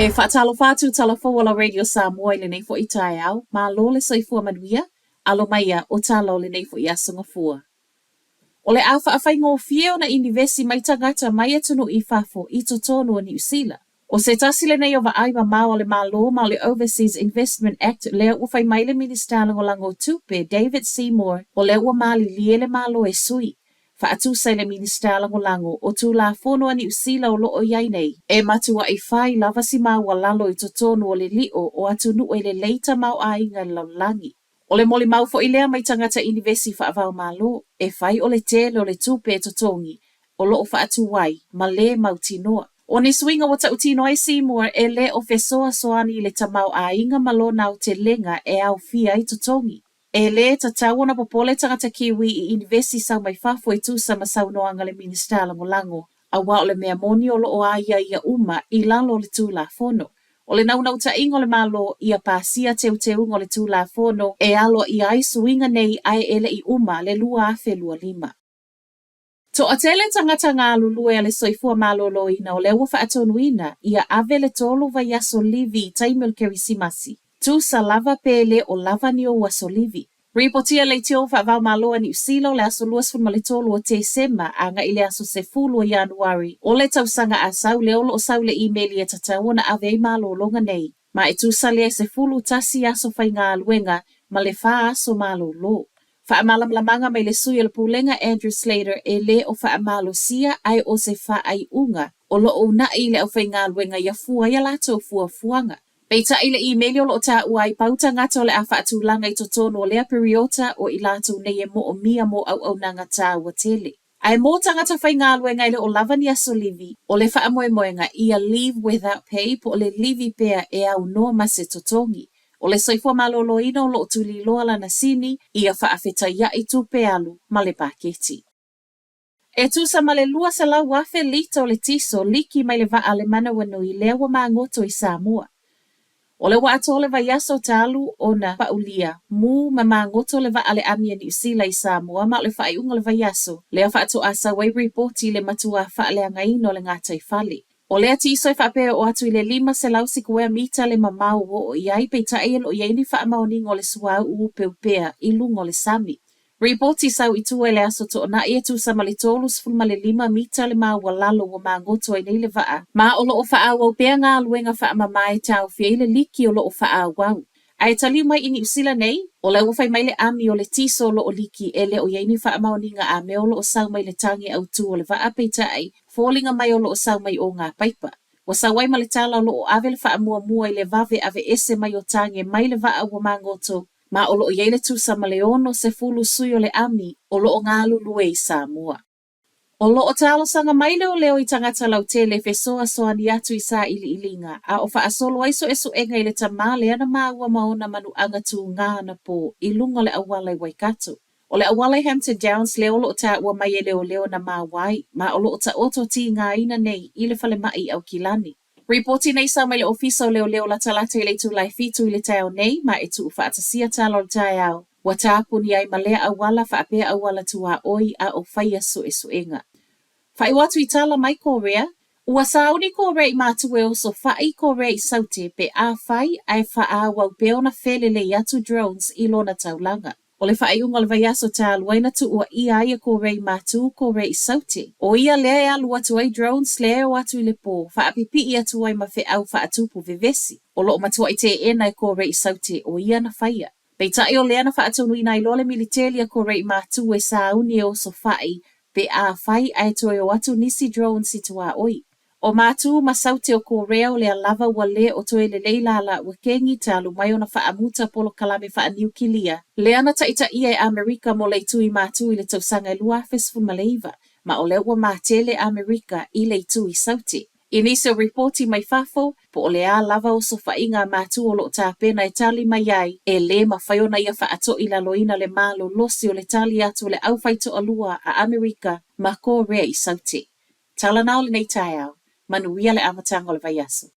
E faatalofa atu Talafou o la Radio Samoa i lenei foi taeao, malo le soifua manuia, alo maia o tala o lenei foi aso Gafua. O le a faafaigofie ona inivesi mai tagata mai atunuu i fafo i totonu o Niu Sila. O se tasi lenei o vaai mamao a le Malo ma o le Overseas Investment Act lea ua fai mai le Minisita Lagolago o Tupe, David Seymour, o lea ua malilie le Malo e sui. Faatusa i le Minisita Lagolago o Tulafono a Niu Sila o loo i ai nei, e matuai fai lava si maualalo i totonu o le lio o atunuu e lelei tamaoaiga i le lalolagi. O le molimau foi lea mai tagata inivesi faava-o-Malo, e fai o le tele o le tupe e totogi o loo faatuai ma lē mautinoa. O ni suiga ua tautino ai Seymour e lē o fesoasoani i le tamaoaiga ma lona aotelega e aofia ai totogi. E lē tatau ona popole tagata Kiwi i inivesi sau mai fafo e tusa ma saunoaga a le Minisita Lagolago, aua o le mea moni o loo aiaia uma i lalo o le Tulafono. O le naunautaiga o le Malo ia pasia teuteuga o le Tulafono e aloaia ai suiga nei ae e le i uma le 2025. Toatele tagata galulue a le soifua maloloina o lea ua faatonuina ia ave le tolu vaiaso livi i taimi o le Kerisimasi, tusa lava pe le o lava ni ou aso livi. Ripotia leitio faava-o-Malo a Niu Sila o le aso 23 o Tesema agai i le aso 10 o Ianuari o le tausaga a sau lea o loo sau le imeli e tatau ona ave ai malologa nei, ma e tusa lea e 11 aso faigaluega ma le fa aso malolo. Faamalamalamaga mai le sui o le Pulega Andrew Slater e lē o faamalosia ae o se faaiuga o loo uunai i le aufaigaluega ia fua ai a latou fuafuaga. Peitai le imeli o loo taua ai pau tagata o le a faatulaga i totonu o lea piriota o i latou nei e moomia mo auaunaga tāua tele. Ae mo tagata faigaluega e le o lava ni aso livi, o le faamoemoega ia leave without pay po o le livi pea e aunoa ma se totogi. O le soifua maloloina o loo tuliloa lana sini ia faafetaiai tupe alu ma le paketi. E tusa ma le 200,000 lita o le tiso liki mai le vaa a le Manawanui lea ua magoto i Samoa. O le ua atoa le vaiaso talu ona paulia, mū ma magoto le vaa a le ʻAmi a Niu Sila i Samoa ma o le faaiuga o le vaiaso lea faatoa sau ai ripoti i le matuā faaleagaina o le gataifale. O lea tiso e faapea e oo atu i le 500 sikuea mita le mamao ua oo i ai, peitai e le o i ai ni faamaoniga o le suauu upeupea i luga o le sami. Ripoti sau i tua i le aso Toonai e tusa ma le 35 mita le maualalo ua magoto ai nei le vaa, ma o loo faaauau pea galuega faamama e taofi ai le liki o loo faaauau. Ae taliu mai i Niu Sila nei, o lea ua fai mai le ʻami o le tiso o loo liki e le o i ai ni faamaoniga a mea o loo sau mai le tage autū o le vaa peitai, foliga mai o loo sau mai o ngā paipa. Ua sau ai ma le tala o loo ave le faamuamua i le vave aveese mai o tage mai le vaa ua magoto ma o loo i ai le tusa ma le 60 sui o le ʻami o loo galulue i Samoa. O loo talosaga mai leoleo i tagata lautele e fesoasoani atu i sailiiliga a o faasolo ai suesuega i le tamā lea na māua ma ona manuaga tūgā anapō i luga o le auala i Waikato. O le auala i Hampton Downs lea o loo taua mai e leoleo na māua ai, ma o loo taoto tīgāina nei i le falemai i Aukilani. Ripoti nei sau mai le Ofisa o Leoleo latalata i le itula e fitu i le taeao nei ma e tuufaatasia tala o le taeao ua tāpuni ai ma lea auala faapea auala tuaoi a o faia suesuega. Faaiu atu i tala mai Korea, ua sauni Korea i mātū e oso faʻi Korea i Saute pe afai ae faaauau pea ona felelei atu drones i lona taulaga. O le faaiuga o le vaiaso talu ai na tuuaia ai e Korea i Matū, Korea i Saute. ʻO ia lea e alu atu ai drones lea e o atu i le pō, faapipii atu ai ma feʻau faatupu vevesi. O loo matuai teena e Korea i Saute ʻo ia na faia. Peitai o lea na faatonuina ai loa le militeli a Korea i Matū e sauni e oso faʻi pe afai ae toe o atu nisi drones i tuaoi. O Matū ma Saute o Korea o lea lava ua lē o toe lelei lala ua kegi talu mai ona faamuta polokalame faaniukilia lea na taitaia e Amerika mo le itu i Matū i le tausaga e 2019, ma o lea ua matele Amerika i le itu i Saute. I nisi o ripoti mai fafo, po o le a lava osofaiga a Matū o loo tapena e tali mai ai, e lē mafai ona ia faatoilaloina le malolosi o le tali atu o le aufaitoalua a Amerika ma Korea i Saute. Tala na o lenei taeao, manuia le amataga o le vaiaso.